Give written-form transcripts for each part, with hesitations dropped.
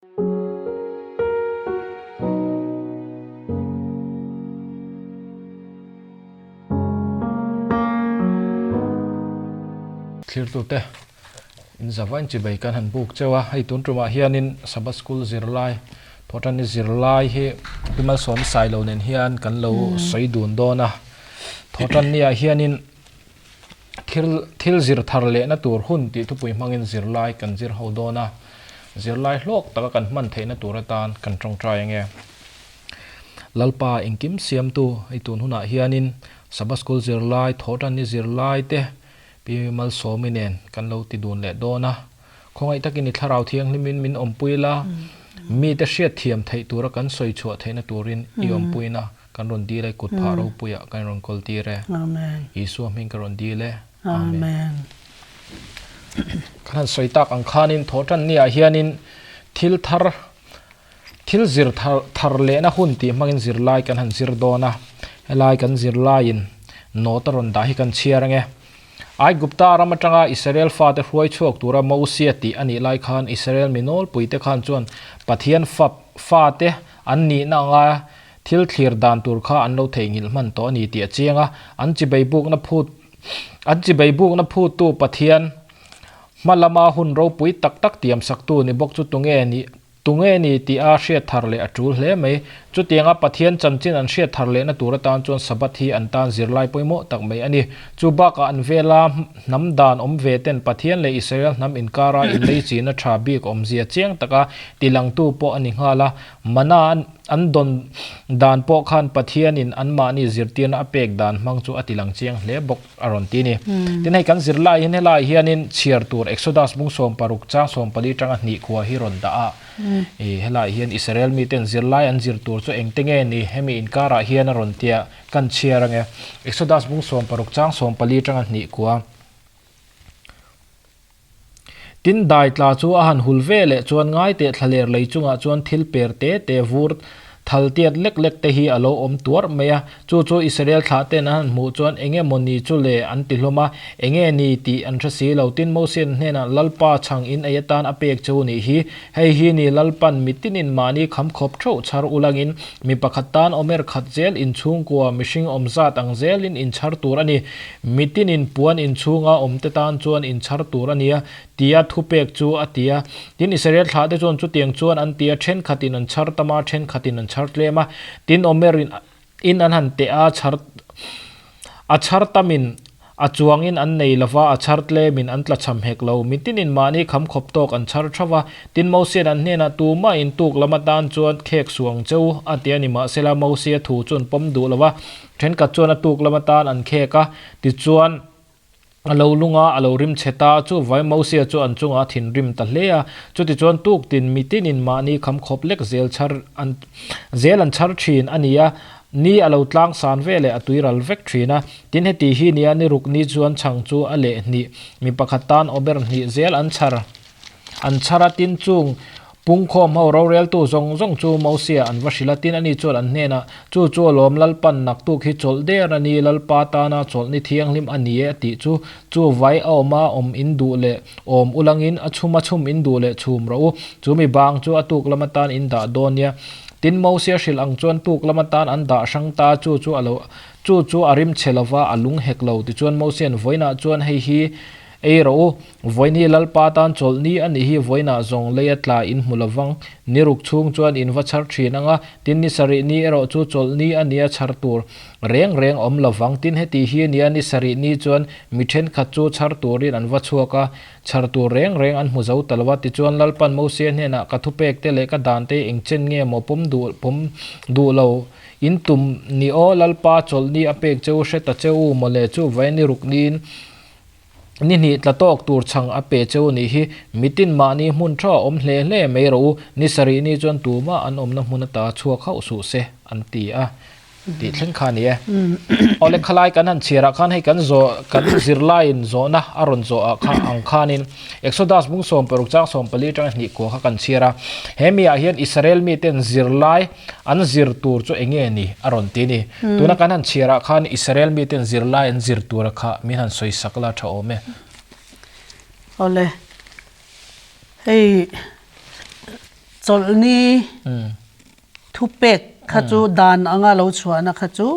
Thlirtute in zavain chibai kan han buk cheu a, hei tun tumah hianin Sabbath School zirlai Thawhtanni zirlai hi Pi Malsawm Sailo nen hian kan lo sawi dun dawn a, Thawhtanni ah hianin thil thil zir thar lehna tur hun tih thupui hmangin zirlai kan zir ho dawn a, zirlai hlawk taka kan hman theihna tur atan kan tawngtai ange. Lalpa engkim siamtu hei tun hunah hianin Sabbath School zirlai, Thawhtanni zirlai te Pi Malsawmi nen kan lo ti dun leh dawn a, khawngaih takin i thlarau thianghlimin min awmpui la, mite hriatthiam theih tura kan sawi chhuah theihna turin i awmpuina kan rawn dil e, kut phah ropuiah kan rawn kawl tir e. Isua hming ka rawn dil e. Amen. Kan han sawi tak ang khanin thawhtan niah hianin thil thar, thil zir thar thar lehna hun tih hmangin zirlai kan han zir dawn a. Helai kan zirlaiin note a rawn dah hi kan chhiar ange. Aigupta ram atanga Israel fate hruai chhuak tura Mosia tih a nih lai khan Israel mi nawlpuite khan chuan Pathian fap fate an nihna anga thil thlir dan tur kha an lo theihnghilh hman tawh a ni tih a chiang a. An chibei bukna phut an chibei bukna phuttu Pathian hma lama hun ropui tak tak tiamsaktu ni bawk chu tunge nih Tunge ni tih a hriat thar leh a tul hle mai. Chutianga Pathian chanchin an hriat thar lehna tur atan chuan Sabbath hi an tan zirlai pawimawh tak mai a ni. Chu bakah an vela hnam dan awm ve ten Pathian leh Israel hnam inkara inlei china tha bik awmzia chiang taka tilangtu pawh a ni nghal a. Mana an dawn dan pawh khan Pathianin anmahni zirtirna a pek dan hmang chu a tilang chiang hle bawk. A rawn ti a ni. Tin hei kan zirlai hian helaiah hianin chhiar tur Exodus bung 16 chang 14 tanga hnih khua hi rawn dah a. Ih helaiah hian Israel miten zirlai an zir tur chu engte nge ni hemi inkarah hian a rawn tia kan chhiar ange. Exodus bung 16 chang 14 tanga hnih khua. Tin dai tla chu a han hul ve leh chuan ngai teh thlaler lei chungah chuan thil per te te vur thal tiat lek lek te hi a lo awm tuarh mai a. Chu chu Israel thlah ten an han hmuh chuan enge maw ni chu le an ti hlawm a, enge ni tih an hre si lo. Tin Mosian hnenah Lalpa chhang in ei atan a pek chu nih hi, hei hi ni Lalpan mitinin mahni kham khawp theuh chhar ulangin mi pakhat tan awmer khat zel inchhungkua mihring awm zat ang zelin inchhar tur a ni. Mitinin puan inchhunga awmte tan chuan inchhar tur a nia, tia thupek chu a ti a. Tin, Israel thlahte chuan chutiang chuan an ti a, thenkhatin an chhar tam a, thenkhatin an chhar tlem a. Tin, Omer in an han teh a, chhar a chhar tamin a chuangin an nei lo va, a chhar tlemin an tla chham hek lo. Mitinin mahni kham khawp tawk an chhar thauh va. Tin, Mosian an hnenah, Tumah intuk lam atan chuan khek suh ang che u, a ti a ni. Mahsela, Mosia thu chu an pawm duh lo va. Thenkhat chuan a tuk lam atan an khek a, tichuan a lo lung a, a lo rim chhe ta. Chu vai Mosia chu an chungah a thinrim ta hle a. Chutichuan tuktin mitinin mahni kham khawp lek zel chhar an zel an chhar thin a ni a, ni a lo tlang san ve leh a tuiral vek thin a. Tin heti hi nia ni ruk ni chuan chhang chu a leh hnih, mi pakhat tan awber hnih zel an chhar. An chhar a, tin chung pungkhawm ho roreltu zawng zawng chu Mosia an va hrilh a, tin ani chuan an hnenah, Chu chu alawm Lalpan naktuk hi chawlh der a ni, Lalpa tana chawlhni thianghlim a ni e a tih chu, chu vai a awm a awm in duh leh awm ulangin a chhum a chhum in duh leh chhum rawh u, chu mi bang chu a tuk lam atan in dah dawn nia. Tin Mosia hrilh ang chuan tuk lam atan an dah hrang ta, chu chu a lo chu chu a rim chhe lova a lung hek lo, tichuan Mosia'n vawiinah chuan hei hi Ei rawh u, vawiini Lalpa tan chawlhni a nih hi vawiinah zawng lei a tla in hmu lovang. Ni ruk chhung chuan in va chhar thin ang a, tin ni sarih ni erawh chu chawlhni a nia chhar tur reng reng awm lovang. Tin heti hi nia ni sarih ni chuan mi thenkhat chu chhar turin an va chhuak a, chhar tur reng reng an hmu zo ta lo a. Tichuan Lalpan Mosia hnenah ka thupek te leh ka dan te engchen nge maw pawm duh pawm duh lo in tum ni aw Lalpa chawlhni a pek cheu hre ta che u mawle chu vawiini ruk niin Ni hnih tla tawk tur chhang a pe cheu nih hi mitin mahni hmun tha awm hle hle mai rawh u, ni sarih ni chuan tumah an awmna hmun ata chhuak hauh suh se an ti a tih thleng kha a ni e. Awle khalai kan han chhiarah khan hei kan zawh kan zirlaiin zawhna a rawn zawh ah kha ang khanin Exodus bung 16 chang 14 atanga hnih kua kha kan chhiar a, he mi ah hian Israel miten zirlai An zir tur chu eng nge ni? A rawn ti a ni. Tuna kan han chhiarah khan Israel miten zirlai an zir tura kha min han sawi sak la tha awm e. Awle, hei Chawlhni thupek kha chu dan anga lo chhuahna kha chu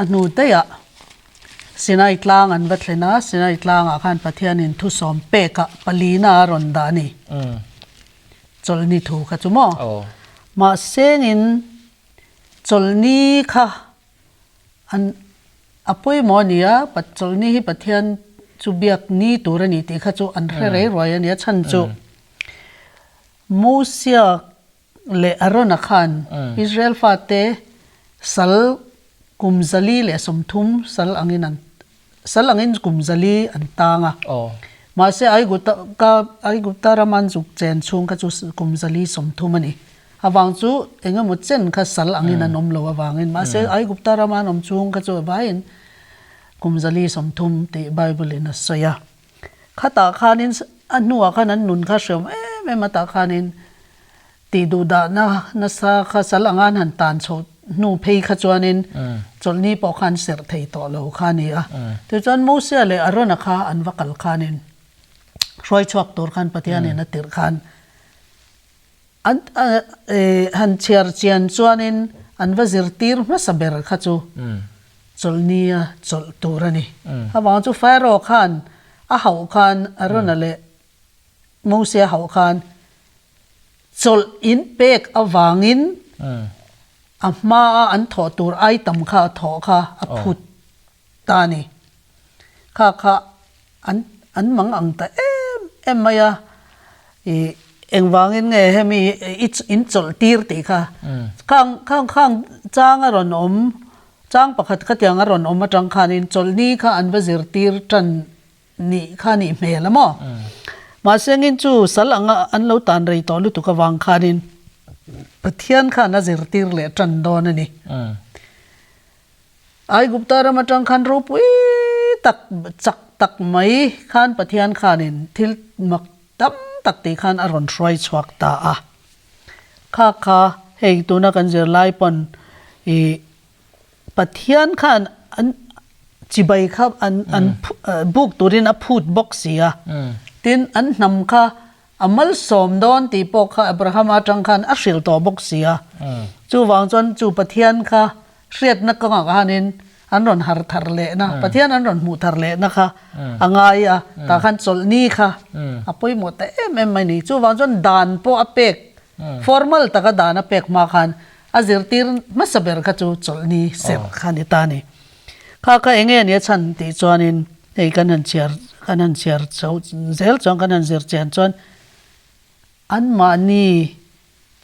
a hnu daih ah Sinai tlang an va thlen a, Sinai tlangah khan Pathianin thusawm pekah palina a rawn dah a ni. Chawlhni thu kha chu maw? Mahsengin chawlhni kha an a pawimawh a ni a, chawlhni hi Pathian chu biak ni tur a ni tih kha chu an hre rei ruai a ni a chhan chu Mosia leh Arona khan Israel fate sal kum zali leh 30 sal angin an sal angin kum zali an tang a. Mahse Aigupta Aigupta rama an zuk chen chhung kha chu kum zali 30 a ni. Avang chu eng emaw chen kha sal angin an awm lo avangin mahse Aigupta rama an awm chhung kha chu vaiin kum zali 30 tih Bible in a sawi a. Khatah khanin a hnuah khan an nun kha hreawm em em a tah khanin tih duh dahna nasa kha sal anga an han tan chhoh hnu phei kha chuanin chawlhni pawh khan serh thei tawh lo kha a ni a. Tichuan Mosia leh Arona kha an va kal khanin hruai chhuak tur khan Pathianin a tirh khan An han chhiar chian chuanin an va zirtir hmasa ber kha chu chawlhnia chawlh tur a ni. Avang chu Pharaoh khan a hauh khan Arona leh Mosia hauh khan chawlh in pek avangin a hmaa an thawh tur ai tam kha a thawh kha a phut ta a ni. Kha kha an an mang ang ta em em mai a, ih engvangin nge hemi i in chawlh tir tih kha khang khang khang chang a rawn awm chang pakhat khatiang a rawn awm atang khanin chawlhni kha an va zirtir tan nih kha nih hmel a maw mahse engin chu sal anga an lo tan rei tawh lutuk avang khanin Pathian khan a zirtir leh tan dawn a ni. Aigupta ram atang khan ropui tak, chak tak mai khan Pathian khanin thil mak tam tak tih khan a rawn hruai chhuak ta a. Kha kha hei tuna kan zirlai pawn ih Pathian khan an chibai kha an an buk turin a phut bawk si a. Tin an hnam kha A malsawm dawn tih pawh kha Abrahama atang khan a hrilh tawh bawk si a. Chuvang chuan chu Pathian kha hriatna kawngah khanin an rawn har thar lehna, Pathian an rawn hmuh thar lehna kha a ngai a, tah khan chawlhni kha a pawimawh ta em em mai ni. Chuvang chuan dan pawh a pek, formal taka dan a pek hma khan a zirtir hmasa ber kha chu chawlhni serh kha a ni ta a ni. Kha kha eng nge nia chhan tih chuanin Hei kan han chhiar kan han chhiar chho zel chuan kan han zir chian chuan anmahni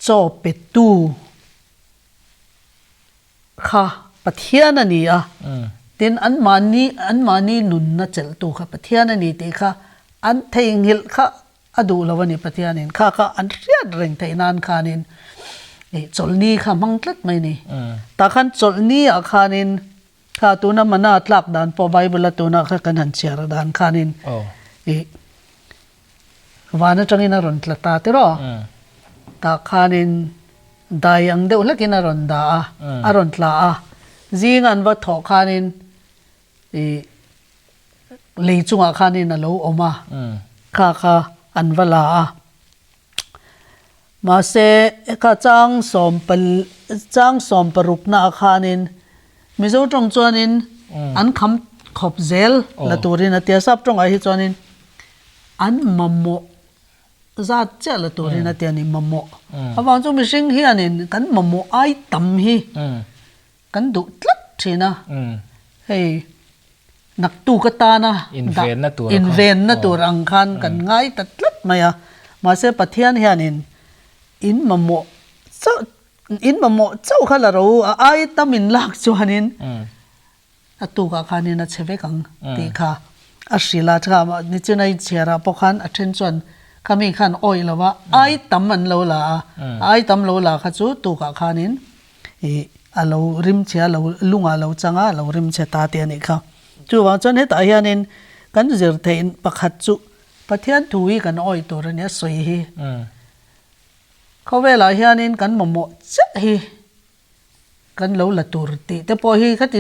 chaw petu kha Pathian a ni a, tin anmahni anmahni nunna chelhtu kha Pathian a ni tih kha an theihnghilh kha a duh lo a ni Pathianin kha kha an hriat reng theih nan khanin ih chawlhni kha hmang tlat mai a ni. Tah khan chawlhni ah khanin Kha tuna mana tlak dan pawh Bible a tuna kha kan han chhiar dan khanin i van atangin a rawn tla ta tiraw tah khanin dai ang deuh hlekin a rawn dah a a rawn tla a zing an va thawh khanin i lei chungah khanin a lo awm a kha kha an va la a. Mahse, kha chang sawm chang sawm parukna ah khanin Mizo tawng chuanin an kham khawp zel la turin a tia, sap tawngah hi chuanin an mamawh zat chiah la turin a tia ni, mamawh. Avang chu mihring hianin kan mamawh ai tam hi Kan duh tlat thin a, hei naktuk atana invenna tur ang khan kan ngai ta tlat mai a, mahse Pathian hianin in mamawh chauh in mamawh chauh kha la ro a ai tam in lak chuanin a tukah khanin a chhe vek ang tih kha a hrilh a, chutah nichin a inchhiar ah pawh khan a then chuan khami khan awih lo va ai tam an lo la a, ai tam lo la kha chu tukah khanin Ih a lo rim che a lo lungah a lo chang a a lo rim che ta tih a nih kha. Chuvang chuan hetah hianin kan zir theih pakhat chu Pathian thu hi kan awih tur a nia sawi hi. Khawvelah hianin kan mamawh chiah hi kan lo la tur tih te pawh hi khati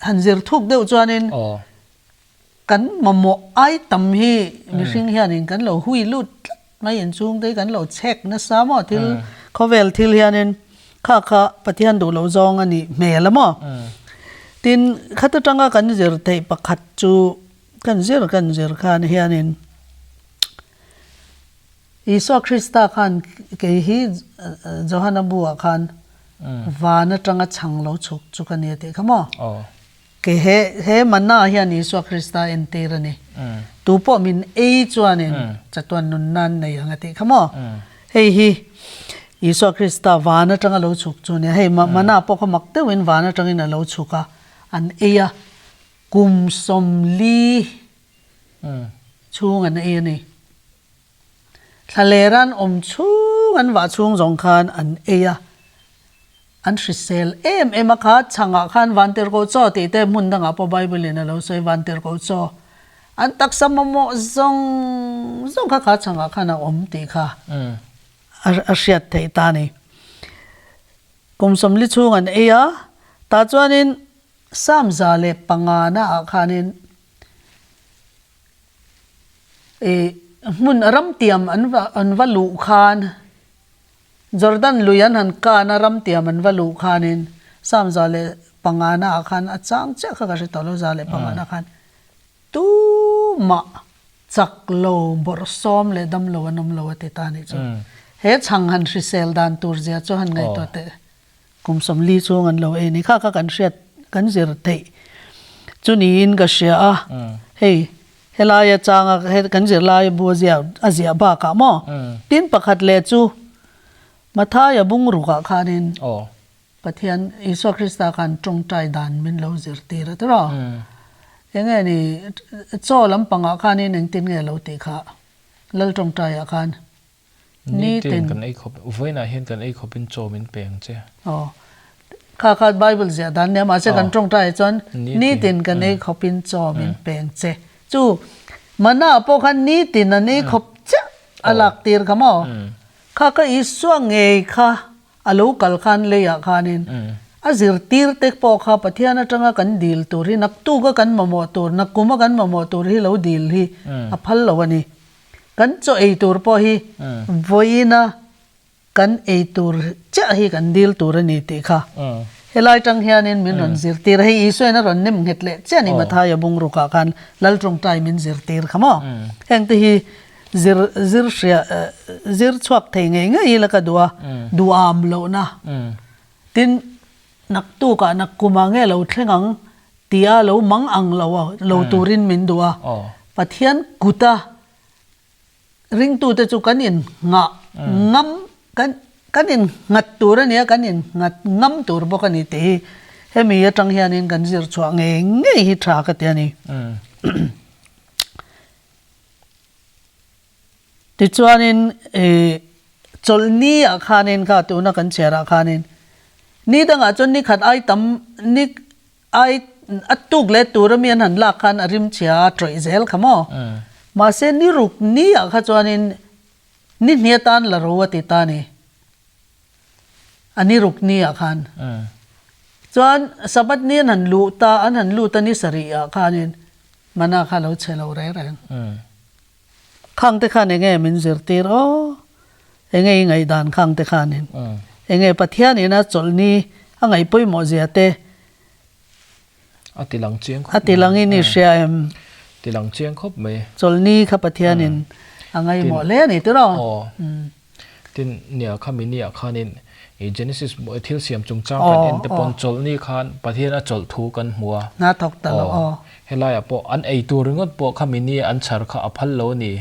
han zir thuk deuh chuanin kan mamawh ai tam hi mihring hianin kan lo hui lut tlat. mai inchhung te hi kan lo chhek nasa maw thil khawvel thil hianin kha kha Pathian duh loh zawng a nih hmel a maw. Tin, khat atanga kan zir theih pakhat chu kan zir kan zir khan hianin Isua Krista khan kei hi Johana bu ah khan van atanga chhang lo chhuk chu ka ni a tih kha maw? Kei he he manna hian Isua Krista entir a ni. Tu pawh min ei chuanin chatuan nun nan nei ang a tih kha maw? Hei hi Isua Krista van atanga lo chhuk chu a ni a. Hei manna pawh kha mak deuhin van atangin a lo chhuk a, an ei a, kum 40 chhung an ei a ni. Thlaler an awm chhung an vah chhung zawng khan an ei a, an hrisel em em a kha chhangah khan Vantirhkoh chaw tih te hmun dangah pawh Bible in a lo sawi Vantirhkoh chaw an taksa mamawh zawng zawng kha kha chhangah khan a awm tih kha a hriat theih ta a ni. Kum 40 chhung an ei a, tah chuanin Psalm 105 na ah khanin Ih hmun ramtiam an va an va luh khan Jordan lui an han kan a ramtiam an va luh khanin Psalm 105 na ah khan a chang chiah kha ka hre tawh lo 105 na khan tumah chak lo bawrh sawm leh dam lo an awm lo a ti ta anih chu. He chhang han hrisel dan tur zia chu han ngaihtuah teh. Kum 40 chhung an lo ei ni kha kha kan hriat kan zir theih chu niin ka hria a, hei helaia changa he kan zir laia bu a ziak a ziah bakah maw tin pakhat leh chu Mathaia bungrukah khanin Pathian Isua Krista khan tawngtai dan min lo zirtir a tiraw enge ni chaw lampangah khanin engtin nge lo tih kha Lal tawngtaiah khan. Nitin kan ei khawp, vawiinah hian kan ei khawpin chaw min pe ang che. Aw, kha kha Bible ziah dan nia, mahse kan tawngtai ah chuan nitin kan ei khawpin chaw min pe ang che. Chu mana pawh khan nitin an ei khawp chiah a lak tir kha maw? Kha ka Isua ngei kha a lo kal khan leiah khanin a zirtir te pawh kha Pathian atanga kan dil tur hi naktuka kan mamawh tur, nakkuma kan mamawh tur hi lo dil hi a phal lo a ni. Kan chaw ei tur pawh hi vawiina kan ei tur chiah hi kan dil tur a ni tih kha helai tang hianin min rawn zirtir a. Hei Isuain a rawn nem nghet leh chiah a ni Mathaia bungrukah khan Lal tawngtai min zirtir kha maw? Hengte hi zir zir hria zir chhuak thei ngei ngei ila ka duh a, duham lohna tin naktukah nakkumah nge lo thleng ang Tia lo mang ang lo a, lo turin min duh a. Pathian kuta ringtute chu kan inngah ngam, kan kan innghat tur a nia, kan innghat ngam tur bawk a ni tih hi hemi atang hianin kan zir chhuah ngei ngei hi tha ka ti a ni. Tichuanin ih chawlhni ah khanin kha tuna kan chhiar ah khanin ni dangah chuan ni khat ai tam ni Ai a tuk leh tur ami an han lak khan a rim chhia a tawih zel kha maw? Mahse ni ruk ni ah kha chuanin ni hni atan la ro a ti ta ni. A ni ruk ni ah khan. Chuan Sabbath ni an han luh ta an han lut a ni sarih ah khanin mana kha lo chhe lo reng reng. Khang te khan enge min zirtir aw? Enge i ngaihdan khang te khanin? Enge Pathian ina chawlhni a ngaih pawimawh zia te A ti lang chiang khawp mai. A ti langin i hria em? Ti lang chiang khawp mai. Chawlhni kha Pathianin a ngaihmawh hle a ni tiraw? Aw. Tin, nia khami ni ah khanin i Genesis thil siam chungchang kan en te pawn chawlhni khan Pathian a chawlh thu kan hmu a. Hna thawk ta lo aw. Helaiah pawh an ei tur ringawt pawh khami ni an chhar kha a phal lo a ni.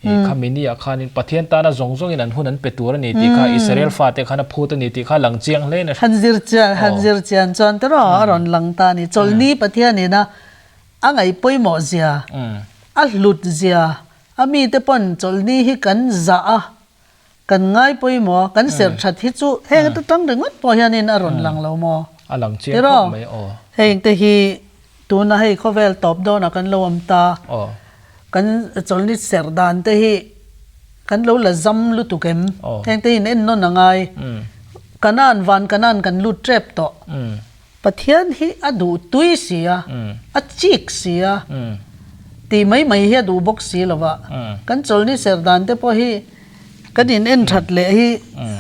I khami ni ah khanin Pathian tana zawng zawngin an hun an pe tur a ni tih kha Israel fate khan a phut a ni tih kha lang chiang hle in a hria. Han zir chian han zir chian chuan tiraw a rawn lang ta a ni. Chawlhni Pathian ina a ngaih pawimawh zia, a hlut zia, A mite pawn chawlhni hi kan zah a, kan ngai pawimawh a, kan serh that hi chu heng ata tang ringawt pawh hianin a rawn lang lo maw? A lang chiang khawp mai aw. Heng te hi tuna hei khawvel tawp dawnah kan lo awm ta, kan chawlhni serh dan te hi kan lo la zam lutuk em? Heng te hi in ennawn a ngai. Kanan van kanan kan lut tep tawh. Pathian hi a duh tui si a, a chik si a, tih mai mai hi a duh bawk si lo va. Kan chawlhni ser dan te pawh hi. Kan in en that leh hi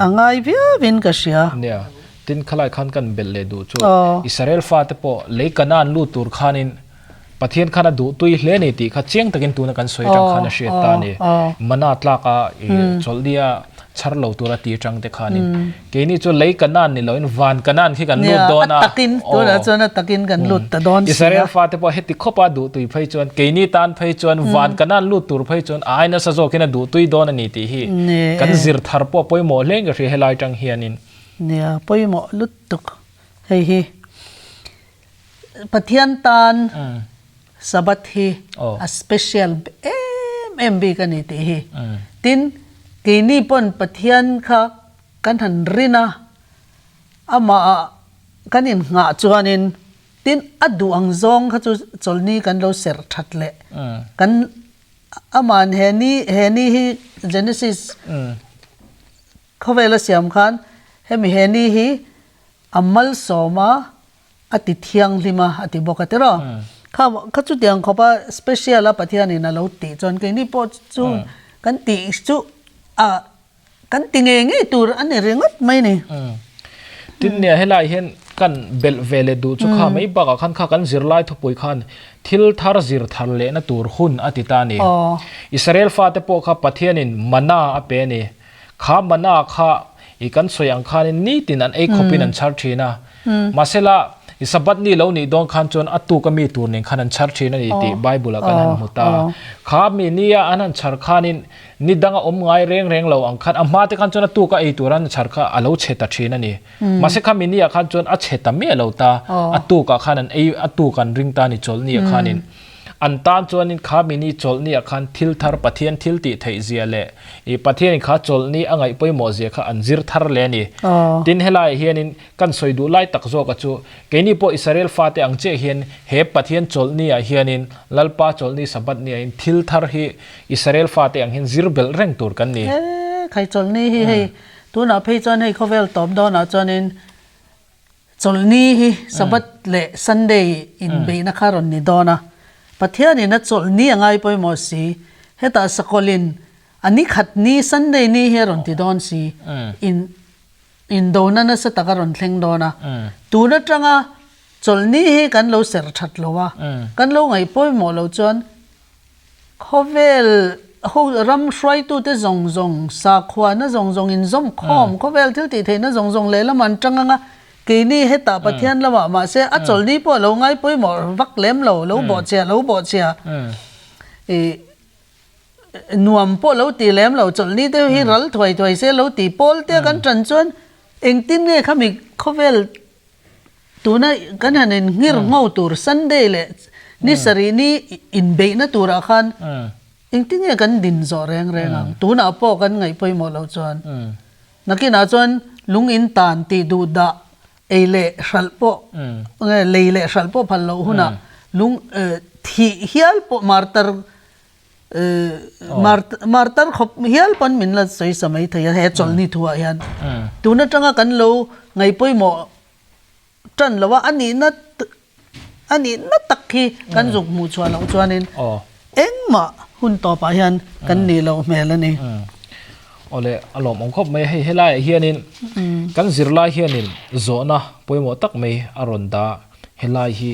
a ngai viau in ka hria. Nia, tin khalai khan kan belh leh duh chu Israel fate pawh lei Kanaan lut tur khanin Pathian khan a duh tui hle a ni tih kha chiang takin tuna kan sawi atang khan a hriat ta a ni. Mana tlaka i chawlhnia chhar lo tura ti atang te khanin keini chu lei Kanaan ni loin van Kanaan khi kan lut dawn a. A takin tunah chuan a takin kan lut ta dawn si a. Israel fate pawh heti khawpa duh tui phei chuan keini tan phei chuan van Kanaan lut tur phei chuan a ai nasa zawkin a duh tui dawn a ni tih hi kan zir thar pawh pawimawh hle in ka hria helai atang hianin. Nia pawimawh lutuk hei hi. Pathian tan Sabbath hi a special em em bik a ni tih hi. Tin, keini pawn Pathian kha kan han rin a, amah kan innghah chuanin tin a duh ang zawng kha chu chawlhni kan lo serh that leh kan ama'n he ni he ni hi Genesis khawvela siam khan hemi he ni hi A malsawm a, a ti thianghlim a, a ti bawk a tiraw? Kha kha chutiang khawpa special a Pathianin a lo tih chuan keini pawh chu kan tih chu a kan ti ngei ngei tur a ni ringawt mai ni. Tin nia helai hian kan belh ve leh duh chu kha mai bakah khan kha kan zirlai thupui khan thil thar zir thar lehna tur hun a ti ta a ni. Israel fate pawh kha Pathianin mana a pe a ni. Kha mana kha i kan sawi ang khanin nitin an ei khawpin an chhar thin a. Mahsela, i Sabbath ni lo nih dawn khan chuan a tuk a mi tur nen khan an chhar thin a ni tih Bible ah kan han hmu ta. Kha mi nia an han chhar khanin ni dang a awm ngai reng reng lo ang khan a hma te khan chuan a tuk a ei tur an chhar kha a lo chhe ta thin a ni. Mahse kha mi nia khan chuan a chhe ta miah lo ta. A tuk ah khan an ei a tuk an ring ta a ni chawlhni ah khanin. An tan chuanin kha mini chawlhni ah khan thil thar Pathian thil tih theih zia leh ih Pathianin kha chawlhni a ngaih pawimawh zia kha an zir thar le a ni. Tin helaiah hianin kan sawi duh lai tak zawk a chu keini pawh Israel fate ang chiah hian he Pathian chawlhni ah hianin Lalpa chawlhni Sabbath ni ah hian thil thar hi Israel fate ang hian zir belh reng tur kan ni. He khai chawlhni hi hei tunah phei chuan hei khawvel tawp dawnah chuanin Chawlhni hi Sabbath leh Sunday inbeihna kha rawn ni dawn a, Pathianin a chawlhni a ngai pawimawh si, hetah sakawlhin a ni khat ni Sunday ni hi a rawn ti dawn si, in indona nasa tak a rawn thleng dawn a, tun atanga chawlhni hi kan lo serh that lo a, kan lo ngaih pawimawh lo chuan Khawvel ho ram hruaitute zawng zawng, sakhuana zawng zawng inzawm khawm, khawvel thil tih theihna zawng zawng lehlam an tang ang a, keini hetah Pathian lamah mahse a chawlhni pawh a lo ngai pawimawh vak lem lo, lo bawhchhia lo bawhchhia ih nuam pawh lo ti lem lo, chawlhni te hi ral thuai thuai se lo ti pawl te kan tan chuan engtin nge khami khawvel Tuna kan han inngir ngo tur Sunday leh ni sarih ni inbeihna turah khan engtin nge kan din zawh reng reng ang? Tunah pawh kan ngaih pawimawh loh chuan nakinah chuan lung in tan tih duh dah ei leh hralh pawh nge lei leh hralh pawh phal loh hunah lung thih hial pawh martar Martar khawp hial pawn min la sawi sa mai thei a he chawlhni thuah hian. Tun atanga kan lo ngaih pawimawh tan lo a, a nihna a nihna tak hi kan zuk hmuh chhuah loh chuanin engmah hun tawpah hian kan nih loh hmel a ni. Awle a lawmawm khawp mai hei helaiah hianin kan zirlai hianin zawhna pawimawh tak mai a rawn dah. Helai hi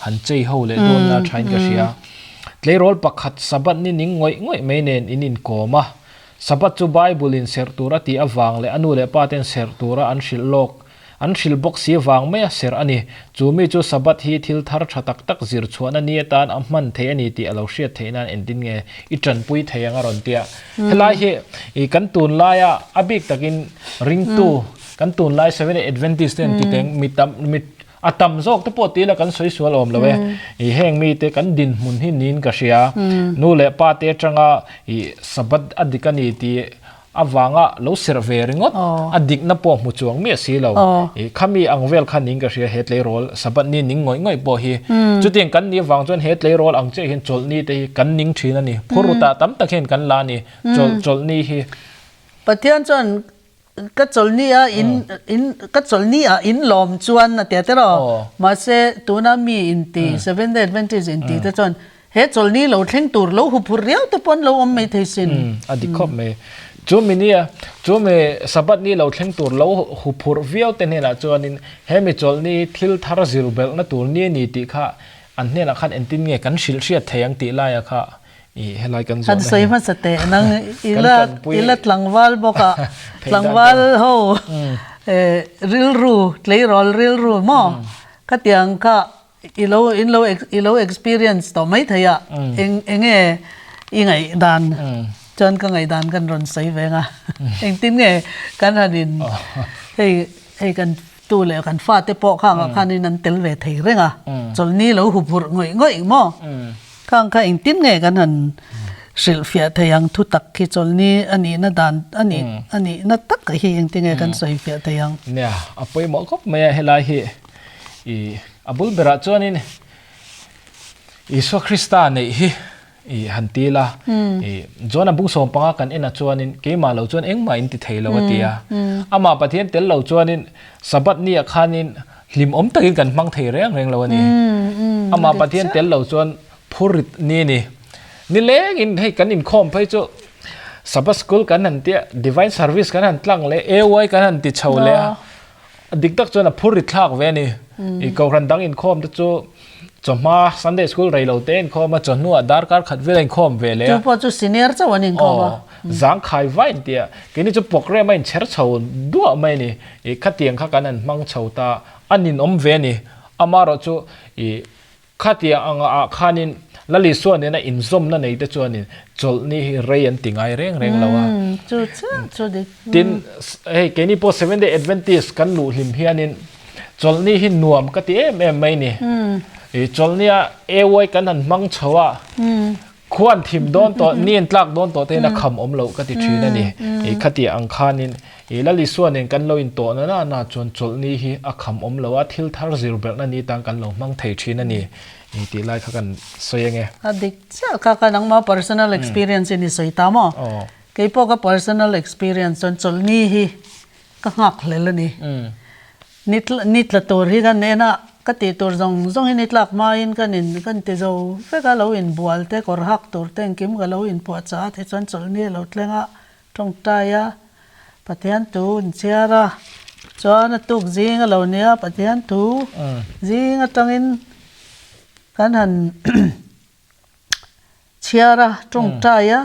han chei ho leh dawn la thain ka hria. Tleirawl pakhat Sabbath ni ning ngawih ngawih mai nen in inkawm a. Sabbath chu Bible in serh tur a tih avang leh a nu leh pa ten serh tura an hrilh lawk an hrilh bawk si vang maia serh a ni. Chu mi chu Sabbath hi thil thar tha tak tak zir chhuahna ni atan a hman thei a ni tih a lo hriat theih nan engtin nge i tanpui thei ang a rawn tia. Helai hi i kan tunlaia a bik takin ringtu kan tunlai Seventh-day Adventist ten ti teng mi tam mi A tam zawk te pawh ti ila kan sawi sual awm lo e. I heng mite kan dinhmun hi niin ka hria. Nu leh pa te atanga i Sabbath a dik a ni tih avanga lo serh ve ringawt a dikna pawh hmu chuang miah si lo. I khami ang vel kha niin ka hria he tleirawl Sabbath ni ning ngawih ngawih pawh hi. Chutiang kan nih avang chuan he tleirawl ang chiah hian chawlhni te hi kan ning thin a ni. Phurutah tam tak hian kan la a ni chawlh chawlhni hi. Pathian chuan Ka chawlhni a in in ka chawlhni ah in lawm chuan a tia tiraw? Mahse tuna mi inti Seventh Day Adventist inti te chuan he chawlhni lo thleng tur lo huphurh riau te pawh an lo awm mai thei sin. A dik khawp mai. Chu mi nia, chu mi Sabbath ni lo thleng tur lo huphurh viau te hnenah chuanin he mi chawlhni thil thar zir belhna tur ni a ni tih kha an hnenah khan engtin nge kan hrilh hriat thei ang tih laia kha i helai kan zawhna hi. Han sawi hmasa teh nang i la i la tlangval bawk a, tlangval ho rilru tleirawl rilru maw khatiang kha I lo in lo i lo experience tawh mai thei a, eng eng nge i ngaihdan chuan ka ngaihdan kan rawn sawi ve ang a, engtin nge kan han in hei hei kan tu leh kan fate pawh khangah khanin an tel ve thei reng a, chawlhni lo hu phurh ngawih ngawih maw? Khang kha engtin nge kan han hrilhfiah thei ang thu tak khi chawlhni a nihna dan a nih a nihna tak hi engtin nge kan sawifiah thei ang? Nia, a pawimawh khawp mai a helai hi. I a bul berah chuanin Isua Krista neih hi i han ti la. I John-a bung sawm panga kan enah chuanin keimah lo chuan engmah in ti thei lo a ti a. Amah Pathian tel lo chuanin Sabbath niah khanin hlim awm takin kan hmang thei reng reng lo a ni. Amah Pathian tel lo chuan phurrit ni a ni. Nilengin hei kan inkhawm phei chu Sabbath school kan han tia, Divine service kan han tlang leh, AY kan han ti chho leh a. A dik tak chuan a phur rit thlak ve a ni. I kohhran dang inkhawm te chu chawhma Sunday school rei lo te inkhawm a, chawhnuah darkar khat vel a inkhawm ve leh a. Chu pawh chu senior chauh an inkhawm a. Aw, zangkhai vai an ti a. Keini chu programme a inchher chho duah mai a ni. I khatiang kha kan han hmang chho ta a ninawm ve a ni. Amaherawh chu i Khatia anga ah khanin Lal Isua nena inzawmna nei te chuanin chawlhni hi rei an ti ngai reng reng lo a. Chu chiah chu dik. Tin, hei keini pawh Seventh Day Adventist kan luh hlim hianin chawlhni hi nuam ka ti em em mai ni. I chawlhnia AY kan han hmang chho a, khuan thim dawn tawh, ni an tlak dawn tawh te hian a kham awm loh ka ti thin a ni. I khatia ang khanin I Lal Isua nen kan lo intawh na na na chuan chawlhni hi a kham awm lo a, thil thar zir berhna ni tan kan lo hmang thei thin a ni i tih lai kha kan sawi ange. A dik chiah kha kha nangma personal experience in i sawi ta maw? Kei pawh ka personal experience chuan chawlhni hi ka nghak hlel a ni. Ni ni tla tur hi kan en a, ka tih tur zawng zawng hi ni tlak hmain kan in kan ti zo vek a, lo inbual te kawr hak tur te engkim ka lo inpuahchah a tichuan chawlhni a lo thleng a, Tawngtai a, Pathian thu in chhiar a, chuan a tuk zing a lo nia Pathian thu zing atangin kan han chhiar a, tawngtai a,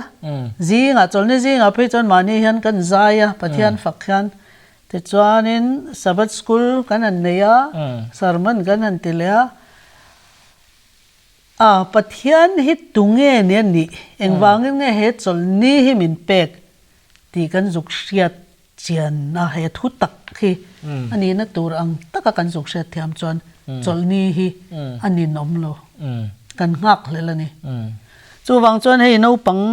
zingah chawlhni zingah phei chuan mahni hian kan zai a, Pathian fak hian tichuanin Sabbath school kan han nei a, sermon kan han ti leh a. A, Pathian hi tunge ni a nih? Engvangin nge he chawlhni hi min pek tih kan zuk hriat chian a, he thu tak hi a nihna tur ang taka kan zuk hriat thiam chuan chawlhni hi a ninawm lo, kan nghak hlel a ni. Chuvang chuan hei naupang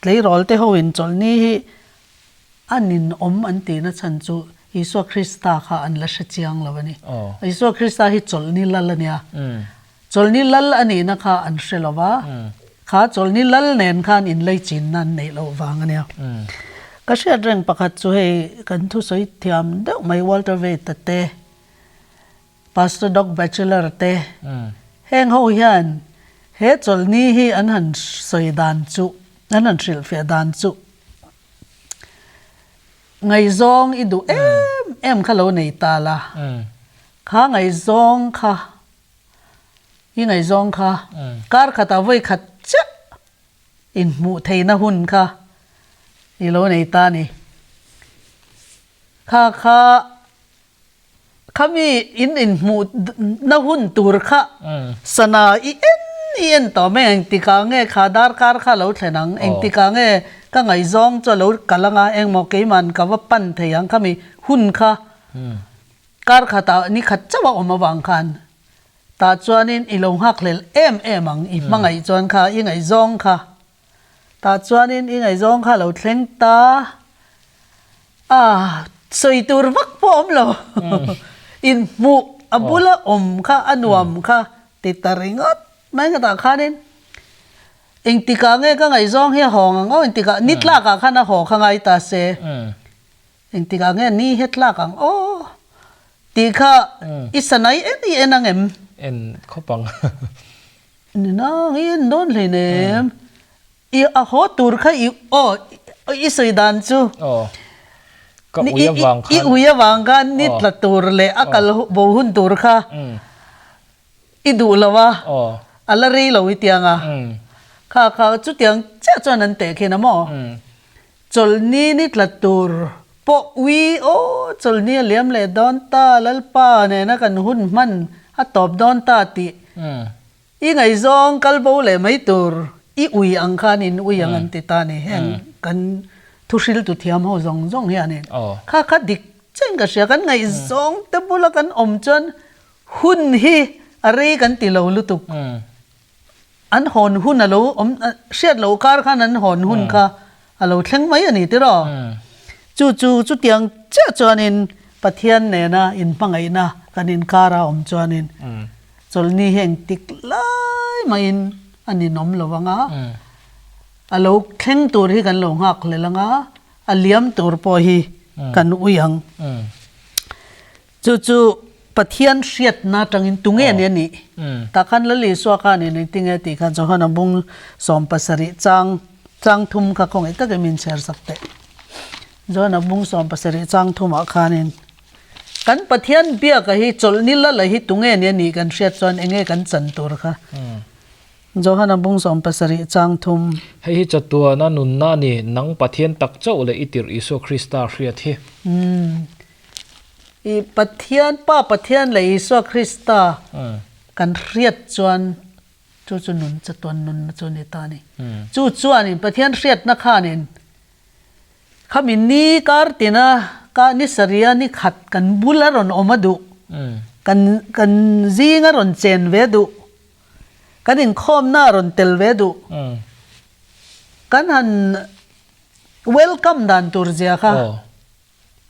tleirawl te hoin chawlhni hi A ninawm an tihna chhan chu Isua Krista kha an la hre chiang lo a ni. Isua Krista hi chawlhni lal a nia. Chawlhni lal a nihna kha an hre lo va, kha chawlhni lal nen khan inleichinna an neih loh vang a nia. Ka hriat reng pakhat chu hei kan thusawi thiam deuh mai Walter Veith-a te, Pastor Doug Batchelor te, heng ho hian he chawlhni hi an han sawi dan chu, an han hrilhfiah dan chu, Ngaihzawng i duh em em kha lo nei ta la, kha ngaihzawng kha, i ngaihzawng kha kar khatah vawi khat chiah inhmuh theihna hun kha i lo nei ta a ni. Kha kha Khami in inhmuh na hun tur kha sana i en i en tawh mai engtikah nge kha darkar kha lo thlen ang, engtikah nge ka ngaihzawng chu a lo kal ang a, engmaw keiman ka va pan thei ang khami hun kha kar khatah ni khat chauh a awm avang khan tah chuanin i lo nghakhlel em em ang i hmangaih chuan kha i ngaihzawng kha Tah chuanin i ngaihzawng kha lo thleng ta a, sawi tur vak pawh awm lo. Inhmuh a bula awm kha a nuam kha ti ta ringawt mai ka tah khanin engtikah nge ka ngaihzawng hi a hawng ang aw, engtikah ni tlakah khan a haw kha ngai ta se, engtikah nge ni hi tlak ang aw tih kha i sanai en i en ang em? En khawp ang. Nina i en dawn hleinem. I a haw tur kha i aw. I sawi dan chu. Aw. Ka ui avang khan. I ui avang khan ni tla tur leh a kal bo hun tur kha i duh lo a. Aw. A la rei lo i tiang a. Kha kha chutiang chiah chuan an teh khin a maw? Chawlhni ni tla tur pawh ui aw chawlhni a liam leh dawn ta Lalpa nena kan hun hman a tawp dawn ta tih I ngaihzawng kal bo leh mai tur i ui ang khan in ui ang an ti ta ni. Heng kan thuhriltu thiam ho zawng zawng hianin kha kha dik chiahin ka hria. Kan ngaihzawng te bula kan awm chuan hun hi a rei kan ti lo lutuk. An hawn hun a lo awm hriat loh kar khan an hawn hun kha a lo thleng mai a ni tiraw? Chu chu chutiang chiah chuanin Pathian nena inhmangaihna kan inkara awm chuanin Chawlhni hi engtik lai mahin a ninawm lo ang a, a lo thleng tur hi kan lo nghak hlel ang a, a liam tur pawh hi kan ui ang. Chu chu Pathian hriatna atangin tunge ni a nih? Tah khan Lal Isua khanin engtinge tih kha Johana bung 17 chang chang thum kha khawngaih takin min chhiar sak teh. Johana bung 17 chang thumah khanin Kan Pathian biaka hi chawlhni lala hi tunge ni a nih kan hriat chuan enge kan chan tur kha? Johana bung 17 chang thum. Hei hi chatuana nunna a ni, nang Pathian tak chauh leh i tirh Isua Krista hriat hi. I Pathian, Pa Pathian leh Isua Krista kan hriat chuan chu chu nun chatuan nunna chu a ni ta a ni. Chu chuanin Pathian hriatna khanin Khami ni kar tina ka ni saria ni khat kan bul a rawn awm a duh, kan kan zing a rawn chen ve duh, kan inkhawmna a rawn tel ve duh, kan han welcome dan tur zia kha,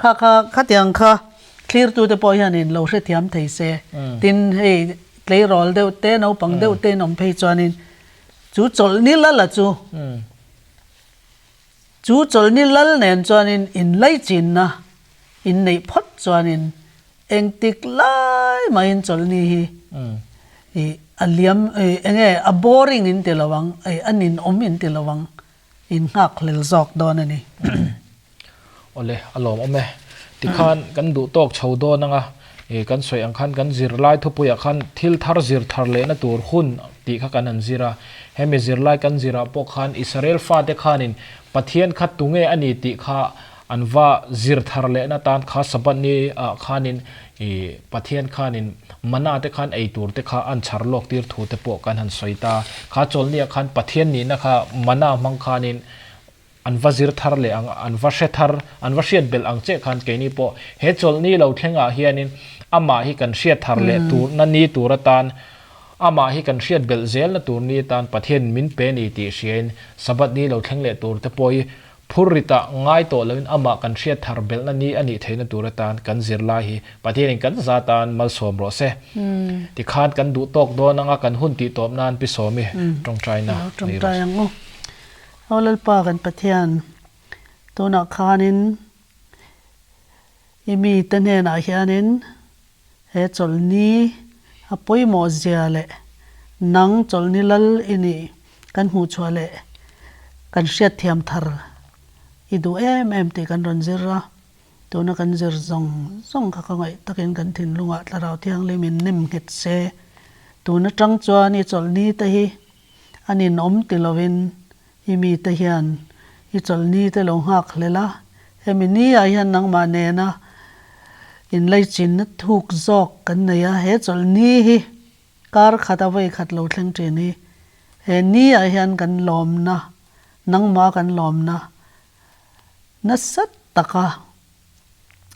kha kha khatiang kha thlirtute pawh hianin lo hrethiam thei se. Tin, hei tleirawl deuh te, naupang deuh te in awm phei chuanin chu chawlhni lala chu Chu chawlhni lal nen chuanin inlaichinna inneih phawt chuanin engtik lai mahin chawlhni hi ih a liam ih enge a boring in ti lo ang ih a ninawm in ti lo ang in nghakhlel zawk dawn a ni. Awle a lawmawm e. Tikhan kan duh tawk chho dawn anga ih kan sawi ang khan kan zirlai thupuiah khan thil thar zir thar lehna tur hun tih kha kan han zir a. Hemi zirlai kan zirah pawh khan Israel fate khanin Pathian kha tunge a ni tih kha an va zir thar lehna tan kha Sabbath ni ah khanin ih Pathian khanin mana te khan ei tur te kha an chhar lawk tir thu te pawh kan han sawi ta. Kha chawlhni ah khan Pathian nihna kha mana hmang khanin An va zir thar leh ang, an va hre thar, an va hriat belh ang che khan keini pawh he chawlhni lo thlengah hianin amah hi kan hriat thar leh tur na ni tur atan, amah hi kan hriat belh zelna tur ni atan Pathianin min pe ni tih hriain Sabbath ni lo thleng leh tur te pawh hi phur ritah ngai tawh loin amah kan hriat thar belhna ni a nih theihna tur atan kan zirlai hi Pathianin kan za tan malsawm rawh se. Tikhan kan duh tawk dawn anga kan hun tih tawp nan Pi Sawmi tawngtaina nei rawh se. Aw Lalpa kan Pathian, tunah khanin i mite hnenah hianin he chawlhni a pawimawh zia leh nang chawlhni lal i nih kan hmuhchhuah leh kan hriatthiam thar i duh em em tih kan rawn zir a. Tuna kan zir zawng zawng kha ka ngaih takin kan thinlungah Thlarau Thianghlim in nem nghet se. Tun atang chuan i chawlhni te hi A ninawm ti lovin i mite hian i chawlhni te lo nghak hlel a, hemi ni ah hian nangmah nena inlaichinna thuk zawk kan nei a, he chawlhni hi kar khat a vawi khat lo thleng thin hi he ni ah hian kan lawmna, nangmah kan lawmna nasa taka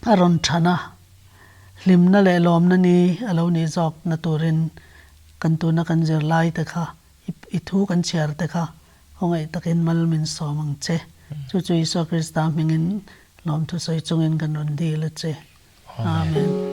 a rawn than a, hlimna leh lawmna ni a lo nih zawk na turin kan tuna kan zirlai te kha i thu kan chhiar te kha khawngaih takin mal min sawm ang che. Chu chu Isua Krista hmingin lawmthu sawi chungin kan rawn dil a che. Amen.